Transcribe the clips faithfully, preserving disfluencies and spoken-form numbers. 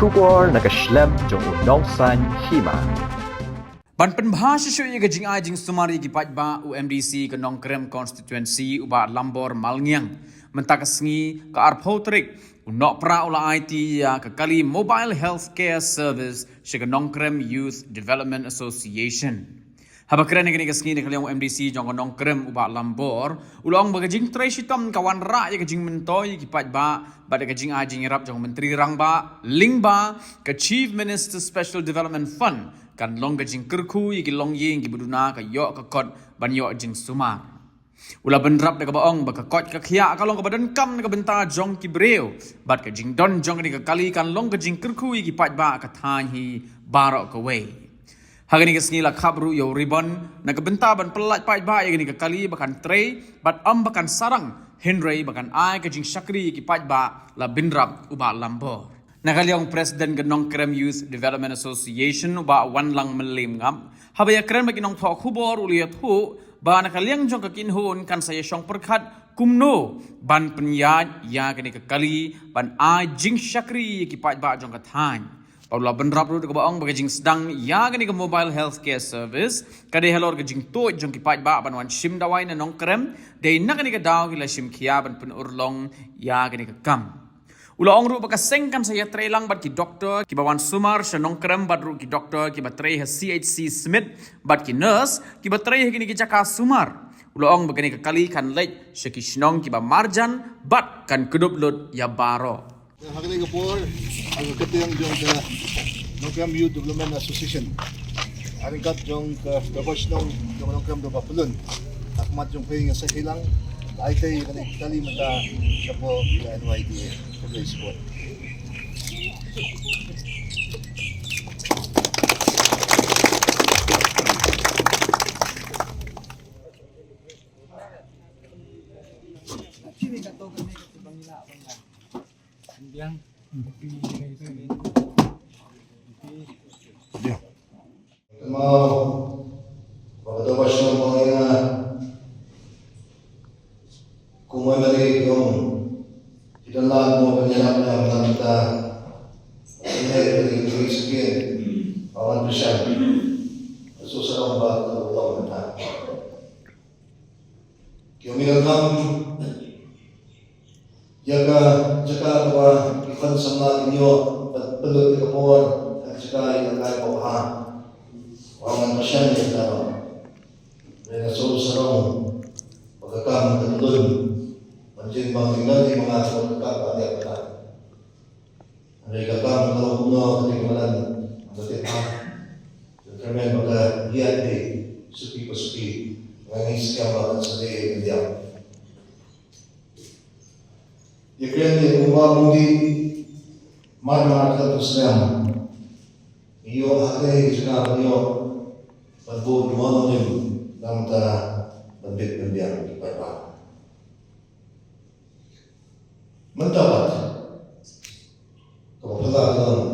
Khubor na ka shlem jong u Nongsaiñ Hima. Ban pynbha shisha ïa ka jingai jingsumar ïa ki paidbah, u M D C ka Nongkrem constituency u Bah Lambor Malngiang mynta ka sngi ka arphew tarik u Nohprah u la aiti ïa ka kali Mobile Health Care Service sha ka Nongkrem Youth Development Association. Haba kren ha kane ka sngi na ka liang u M D C jong ka Nongkrem u Bah Lambor u la ong ba ka jingtrei shitom ka wanrah ïa ka jingmyntoi ïa ki paidbah bad ïa ka jingai jingïarap jong u Myntri Rangbah lyngba ka Chief Minister Special Development Fund kan long ka jingkyrkhu ïa ki longïing kiba duna ka ïoh ka kot ban ïoh jingsumar. U la bynrap da kaba ong ba ka koit ka khiah ka long kaba donkam na ka bynta jong ki briew bad ka jingdon jong kane ka kali kan long ka jingkyrkhu ïa ki paidbah ka thaiñ hi baroh kawei. Ha kane ka sngi la khap ruh ïa u ribon na ka bynta ban pyllait paidbah ïa kane ka kali ba kan trei bad ym ba kan sarang, hynrei ba kan ai ka jingshakri ïa ki paidbah, la bynrap u Bah Lambor. Na ka liang u President ka Nongkrem Youth Development Association u Bah Wanlang Mylliem Ngap haba ïakren bad ki nongthoh khubor u la ïathuh ba na ka liang jong ka kynhun kan sa ïashong pyrkhat kumno ban pynïaid ïa kane ka kali ban ai jingshakri ïa ki paidbah jong ka thaiñ. Bad u la bynrap ruh da kaba ong ba ka jingsdang ïa kane ka Mobile Health Care Service ka dei halor ka jingtuid jong ki paidbah ban wan shim dawai na Nongkrem, dei na kane ka daw ki la shim khia ban pynurlong ïa kane ka kam. U la ong ruh ba ka seng kan sa ïatrei lang bad ki doktor kiba wan sumar sha Nongkrem bad ruh ki doktor kiba trei ha C H C Smit bad ki nurse kiba trei ha kine ki jaka sumar. U la ong ba kane ka kali kan leit sha ki shnong kiba marjan bad kan kdup lut ïa baroh. Ha kane ka por, ha ka kyrteng jong ka Nongkrem Youth Development Association, ha ryngkat jong ka Dorbar Shnong jong ka Nongkrem Dorbar Pyllun, ha khmat jong phi nga sa kylliang, ai tei kane ka kali mynta shapoh ka N Y D A. Khublei shibun. Kynmaw ba ka Dorbar Shnong ba nga kum u M L A jong ki don lad mo ban ïarap ïa nga mynta. Ngi hei ba ngi three second ba wan pyrshang. Ka suk sarong ba ka long mynta. Ki ong ïa ka kam ïa ka jaka kaba ki khun samla kin ïoh ban pynlut ïa ka por ha ka jaka ïa ka kai ka bha. Ong ngan pyrshang ïa ka. Hynrei nga sngewsarong ba ka kam ka tlun ban jin bang ïa ka kam ka ïa ka. Hynrei ka kam ka long kumno ka dei ka madan ka tip ha. Ka kyrmen ba ka ïaid dei suki pa suki. Nga ngeit skhem ba kan sa dei ka diang. Ïa kren ïa kumba mudi mar mar ka tu snem. Ïoh ha dei jaka ban ïoh ban bud mo mo dim nangta ban bit ban biang ki paidbah. Mynta pat kaba phylla ka long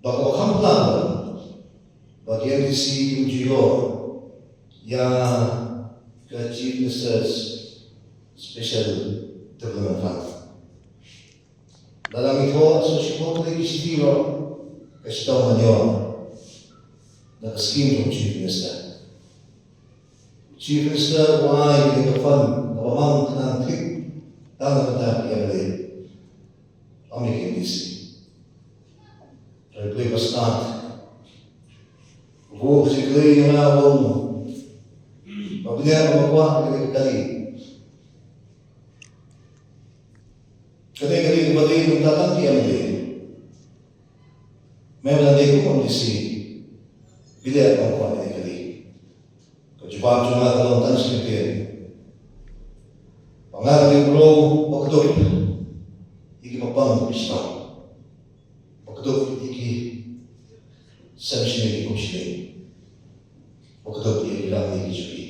ba kaba kham phylla ka long ba ki M D C kim ju ïoh ïa ka Chief Minister's Special Development Fund. Lada ngi thoh sa shipor ki shithi ruh ka shitom ban ïoh na ka skim jong Chief Minister. Chief Minister u ai ïa ka fund kaba mang khnang thik tang na ka bynta ki M L A. Ym ïa ki M D C. Hynrei phi ba stad. Ko ka jingkylli ïa nga ba ong ba bniah ba kwah ka kali. Kane ka dei kaba dei mynta tang ki M L A. Me ba dei kum M D C. Bniah ba kwah kane ka dei. Ka jubab jong nga ka long tang shi kyntien. Ba nga ka dei u briew ba kdup ïa ki bapang ki shnong. Ba kdup ïa ki sem shane ki kum shane. Ba kdup ïa ki ram ïa ki jong ki.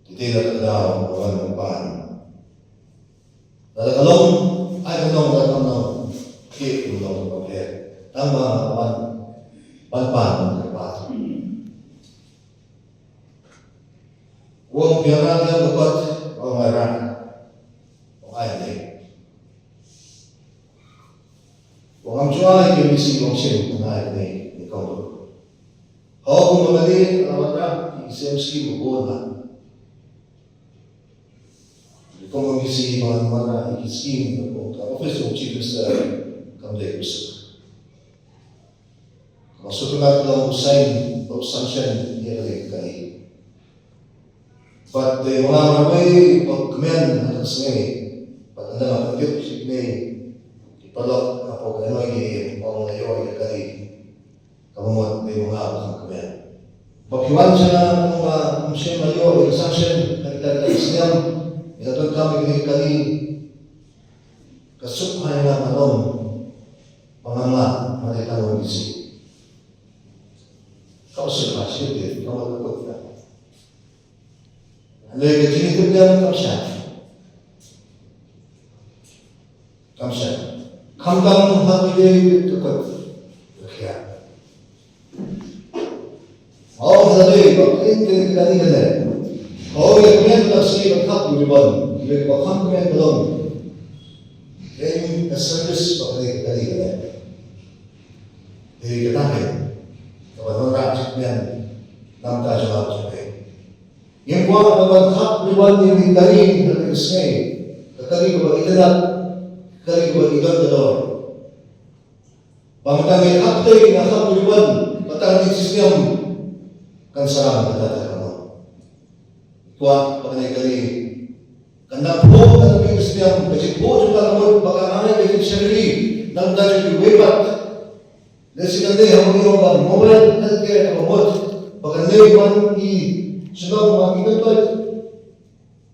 Te te la ka daw ba wan ban pan. Lada ka long, ai ka long, lada ka long. Ki ka long ba pher. Tang ba ka wan ban pan ban kyrpad. Wong phi ïa ka kot, wong ai ran. Wong ai dei. Ngam ju ai ïa ki M D C ban shim, nga ai ïa kane ka kong. Hooid, kumba ka dei, la wanrah ïa ki scheme ba bun la. Kum ka M D C ba ngan wanrah ïa ki scheme, ka office of Chief Minister kam dei u suk. Ka sutnat ka long u sign, u sanction ïa kane ka kali. Bad dei ma nga marwei ba kmen ha ka sngi, bad ynda nga pyntip ïa kine ki paralok hapoh ka N Y D A ba ong la ïoh ïa ka kali. Ka mut dei ma nga ba kham kmen. Ba phi wan sha nga, ong ba ym shym la ïoh ïa ka sanction ha kita kita ki snem, ïa ka donkam ïa kane ka kali. Ka suk ha ïa nga, nga ong ba ngam lah, nga dei tang u M D C. Ka suk ha shi te, ka mut ka kut ka. Hynrei ka jingïathuh jong nga kam shai. Kam shai. Khamtam ha ki dei ka kut ka khiah. Hooid, hynrei ba kren kren ka kali ka leh. Hooid, ïa kmen ka sngi ban khap u ribbon. Hynrei ba kham kmen ka long, kren ka service ba kren ka kali ka leh. Dei kata hi kaba wanrah jingkmen na ka bynta jong nga jong phi. Ngim kwah ban khap ribbon ïa kane ka kali ha kane ka sngi, ka kali kaba itynnad, ka kali kaba i don ka dor. Ba mynta ngi khap tei, nga khap ribbon, ba tang ine i snem kan sa ram kata ka kali. Kwah ba kane ka kali kan nang phuh ha kane ka snem, ka jingphuh jong ka ka mut ba kan ai ka jingshakri na ka bynta jong kiwei pat. Lehse kan dei ha ka mobile healthcare, ka mut ba kan dei man ki shnong, man ki kyntoit,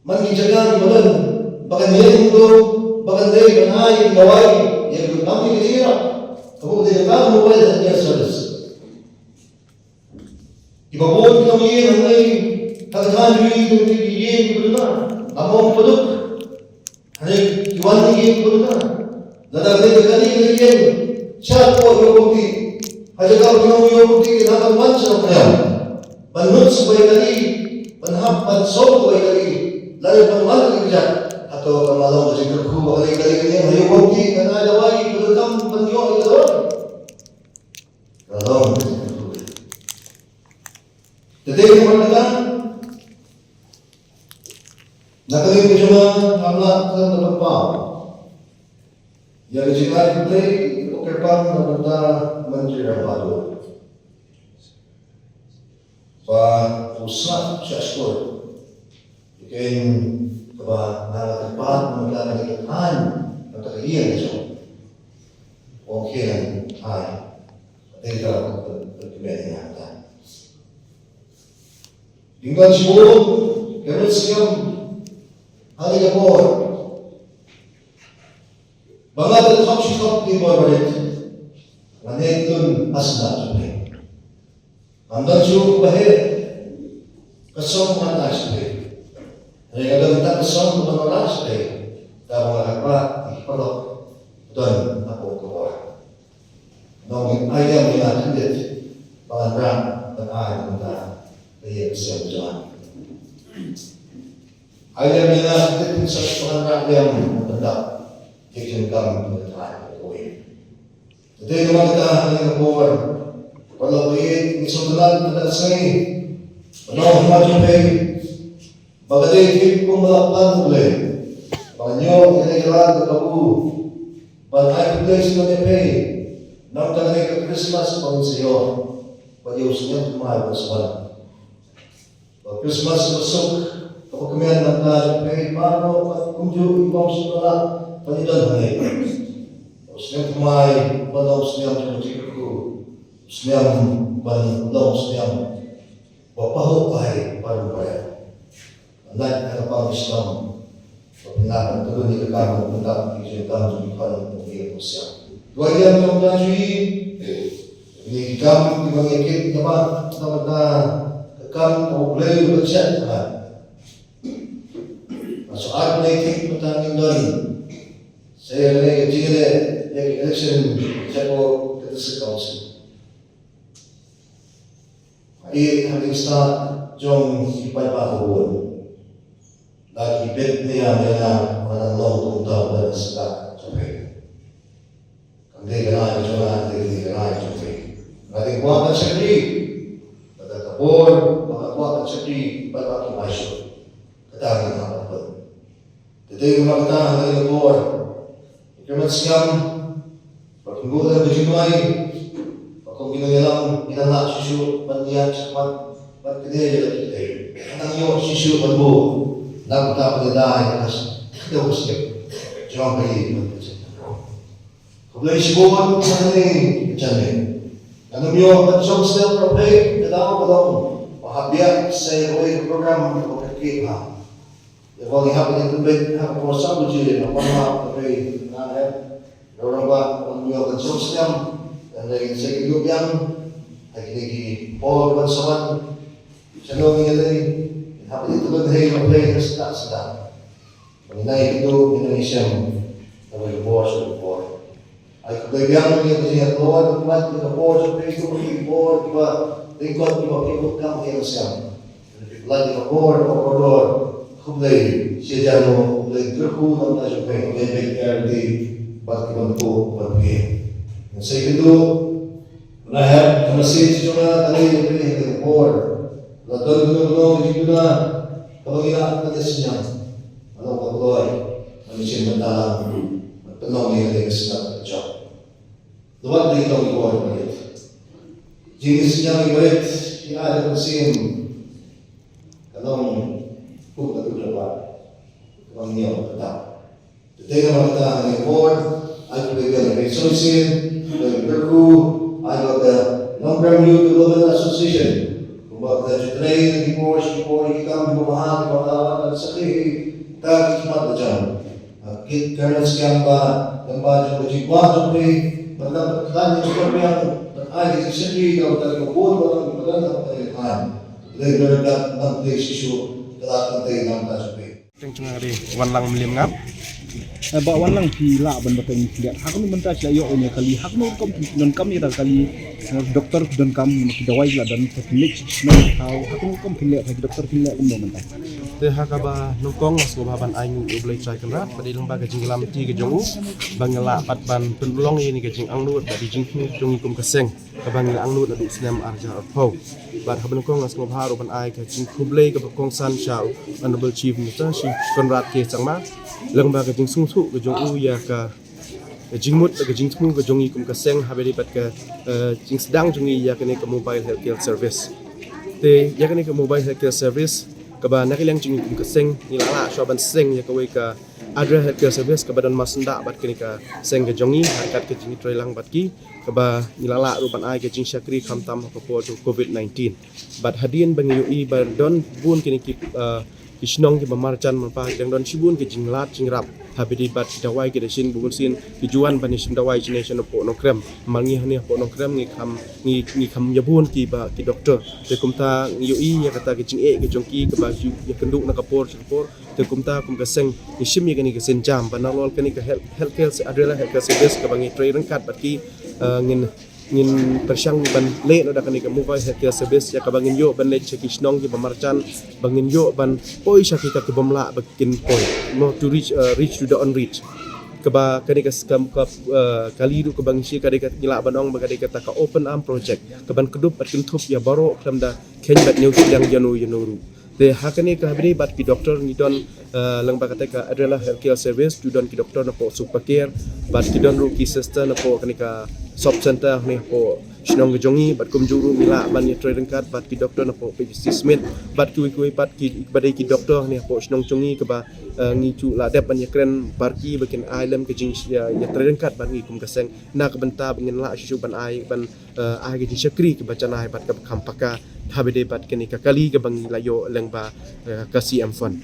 man ki jaka kiba don, ba kan ïeng ruh, ba kan dei ban ai dawai ïa kiba don ki jingïarap. Ka mut dei kata ka mobile healthcare service. Kiba bun ki nongïing hangne ha ka thaiñ jong ngi ki ïing kiba duna, ngam ong ba duk. Hangne ki wan ki ïing kiba duna. Lada ka dei ka kali ka ïing, shah ko ïoh kumti. Ha jaka ba ki nong ïoh kumti, ki hap ban wan sha nongpynïaid ban nud sha kawei ka kali, ban hap ban song kawei ka kali. Lada ban wan ka kali ka jaka, hato kan long ka jingkyrkhu ba ka kali ka ïing ha ïoh kumti, kan ai dawai ba donkam ban ïoh ïa ka dawai? Ka long ka jingkyrkhu. Te dei namar kata, na ka liang ka jong nga, ngam lah khlem da pynpaw ïa ka jingai khublei, ka kyrpang na ka bynta Myntri Rangbah Duh, ba u sngap shah shkor ïa kaei kaba nga la kyrpad na ka bynta kane ka thaiñ, na ka bynta ka ïing ka jong u. Ong khie ngan ai. Dei ka, ka, ka, ka, ka, ka, ka, Dang don shibun, ka rit sngewbha ha kane ka por ba nga da thok shi thok ki bor barit. Nga nang ïaid lun ha sla jong phi. Ngam don shuh ba heh ka song ba ngan ai sha phi. Hynrei nga don tang ka song ba ngan wanrah sha phi. Kaba nga kyrpad ïa ki paralok don hapoh ka bor. Nongin ai lem ïa nga khyndiat ba ngan rah ban ai na ka bynta ka ïing ka sem jong nga. Ai lem ïa nga khyndiat ban sngewbha ban rah lem ban pyndap ïa ka jingkam ka thaiñ kawei. Te namar kata ha kane ka por, paralok ba ïeit, ngi sngewtynnat mynta ka sngi ba nonghymmai jong phi, ba ka dei tip kumba la plan U Blei ba ngan ïoh ïa kane ka lad ka kabu ban ai khublei sngewbha ïa phi na ka bynta kane ka Christmas ba ngin sa ïoh bad ïa u snem thymmai ba sa wan. Ba Christmas ba suk, kaba kmen na ka bynta jong phi baroh bad kumjuh i bym shym la lah ban ïadon hangne. U snem thymmai ban long u snem jong ka jingkyrkhu, u snem ban long u snem ba pahuh bha ïa baroh. Nang ïa ka pang Islam ba pynlong ban pyndap ïa ka kam, ban pyndap ïa ka kam jong ki khun jong ki, ïa ka siang. Duwai ïa ka jong ka jong ngi, ïa ki kam kiba ngi kit, namar ka kam ka U Blei u la shet ha. Nga shu ai kane ka tip mynta ngin don sa ïa kane ka jingïaleh ïa ka election shapoh ka District Council. Ïa, ha ki stad jong ki paidbah ba bun. La ki bit nia nia na, ba nang long kumta ba nang stad jong phi. Kam dei kane Lord, kyrmen sngap, ba kin buh lem ka jingduwai, ba kum ki nongïalam ngin nang lah shuh shuh ban ïaid shakhmat bad kane ïa la ki tei. Nang ïoh shuh shuh ban buh na ka bynta ban ïada ïa ka kdew ka skhem jong ka ïing bad ka jingim. Khublei shibun na kane ka janmiet. Ngan ym ïoh ban shong snem na pdeng ka daw ka long ba hap biang sa ïa kawei ka program kaba kyrkieh bha. Ïa kaba ngi hap ban ïa pynbeit ha ka por saw baje na pynlong ka pei na em. Ïa kaba ngi hap ban ïa kan sngewsih. Dan dei ngin sa ïa kynduh biang ha kine ki por ban sa wan. Sha ngi ïa lei ngin hap ban ïa pynbeit ha ka pei ha sdang sdang. Ba ngin nang ïa kynduh, ngin nang ïa shem na kawei ka por sha kawei ka por. Ai khublei biang ïa ka jingïaid lor bad ïa ka por jong phi, ka por kiba lyngkot kiba phi bud kam ïa ka siang. Phi pynlait ïa ka por, ka por lor. Khublei shi hajar nguh, khublei kyrkhu na ka bynta jong phi, khublei bad ki artylli bad kiba nang buh ban phi. Ngin sa ïakynduh. Nga hap ka message jong nga ka dei ïa ka por. La don kano kano ka jingduna kaba ngi lah ban ïasynñiang. Nga long ka kloi ban ïasynñiang bynta lang ban pynlong ïa ka dei ka sngap ka jong. Duwat dei ka long ka por ka dei. Jingïasynñiang ïa ka dei ki ai da ka mynsiem. Ka long kum ka dei ka por kaba ngi ïoh ka tap. Te namar kata ha kane ka por, ai khublei biang ïa ka Association, ïa ka Kyrkhu, ai ba ka Nongkrem Youth Development Association, kumba ka ju trei na ki por sha ki por ïa ki kam kiba bha kiba la wan ban sakhi ha ki khmat la jong. Ki kyrmen skhem ba lyngba jong ka jingkwah jong phi, ban nang pynkhlaiñ ïa ka biang, ban ai ka jingsakhi na ka bynta kiba bun ba nang ïa ka biang. Khublei biang ïa ka nang phi shisha ka la tang te na ka bynta jong phi. Teng jong nga ka dei Wanlang Mliem Ngap. Eh, Bah Wanlang, phi lah ban batai ïa ngi khyndiat ha kano ka bynta phi la ïoh ïa kane ka kali, ha kano ka rukom phi donkam ïa kane ka kali, eh, doktor phi donkam, ki dawai phi la don, phi leit sha ki shnong, ha kano ka rukom phi leit, ha ki doktor phi leit kumno mynta? Te ha kaba nyngkong nga sngewbha ban ai nguh ïa U Blei Trai Kynrad, bad dei lyngba ka jingïalam ti ka jong u ba nga lah pat ban pynlong ïa kane ka jingangnud bad ka jingthmu jong ngi kum ka seng. Kaba ngi la angnud naduh snem ar hajar arphew. Bad haba nyngkong nga sngewbha ruh ban ai ka jingkhublei kaba kongsan sha u Honorable Chief Minister Shri Conrad K Sangma lyngba ka jingsngewthuh ka jong u ïa ka, ka jingmut, ka jingthmu ka jong ngi kum ka seng haba ïadei bad ka, eh, jingsdang jong ngi ïa kane ka mobile healthcare service. Te ïa kane ka mobile healthcare service kaba na ka liang jong ngi kum ka seng ngi la lah shuwa ban seng ïa kawei ka Adra Healthcare Service kaba don masnda bad kane ka seng ka jong ngi ha ryngkat ka jingïatreilang bad ki, kaba ngi la lah ruh ban ai ka jingshakri khamtam ha ka por jong covid nineteen. Bad hadien ba ngi ïohi ba don bun kine ki, ah, ki shnong kiba marjan mynta ki dang don shibun ki jinglad jingrap haba ïadei bad ki dawai ki dashin, bun sien ki ju wan ban ïashim dawai shane sha Nongkrem. Namar ngi hangne hapoh Nongkrem ngi kham, ngi, ngi kham ïa bun kiba ki doktor. Te kumta ngi ïohi ïa kata ka jingeh ka jong ki kaba ju ïakynduh na ka por sha ka por. Te kumta kum ka seng ngi shim ïa kane ka sienjam ba nalor kane ka health, healthcare se-, Adrela Healthcare Service kaba ngi trei ryngkat bad ki, eh, ngin, ngin pyrshang ban leh noh da kane ka mobile healthcare service ïa kaba ngin ïoh ban leit sha ki shnong kiba marjan, ba ngin ïoh ban poi sha kita ki bym lah ba kin poi, more to reach, eh, reach to the unreached. Kaba kane ka skam ka, eh, kali ruh kaba ngi shi ka dei ka ngi lah ban ong ba ka dei kata ka open arm project kaban kdup bad kynthup ïa baroh khlem da kheiñ bad ñiew shiliang ïano ïano ruh. Te ha kane ka haba ïadei bad ki doktor ngi don, eh, lyngba kata ka Adrela Healthcare Service, ju don ki doktor napoh Super Care, bad ki don ruh ki sister napoh kane ka sub center hangne hapoh shnong ka jong ngi, bad kumjuh ruh ngi lah ban ïatrei ryngkat bad ki doktor napoh P H C Smit, bad kiwei kiwei pat kiba dei ki doktor hangne hapoh shnong jong ngi kaba, eh, ngi ju lah dep ban ïakren bad ki ba kin ai lem ka jing, ïa, ïatrei ryngkat bad ngi kum ka seng na ka bynta ba ngin lah shuh shuh ban ai ban eh, ai ka jingshakri kaba janai bad kaba kham paka haba ïadei bad kane ka kali kaba ngi la ïoh lyngba, eh, ka C M fund.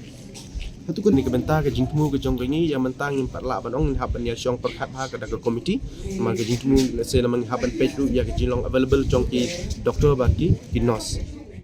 Hato kane ka bynta ka jingthmu ka jong ka ngi ïa mynta ngim pat lah ban ong ngin hap ban ïashong pyrkhat ha ka da ka komiti. Namar ka jingthmu lehse namar ngi hap ban peit ruh ïa ka jinglong available jong ki doktor bad ki, ki nurse.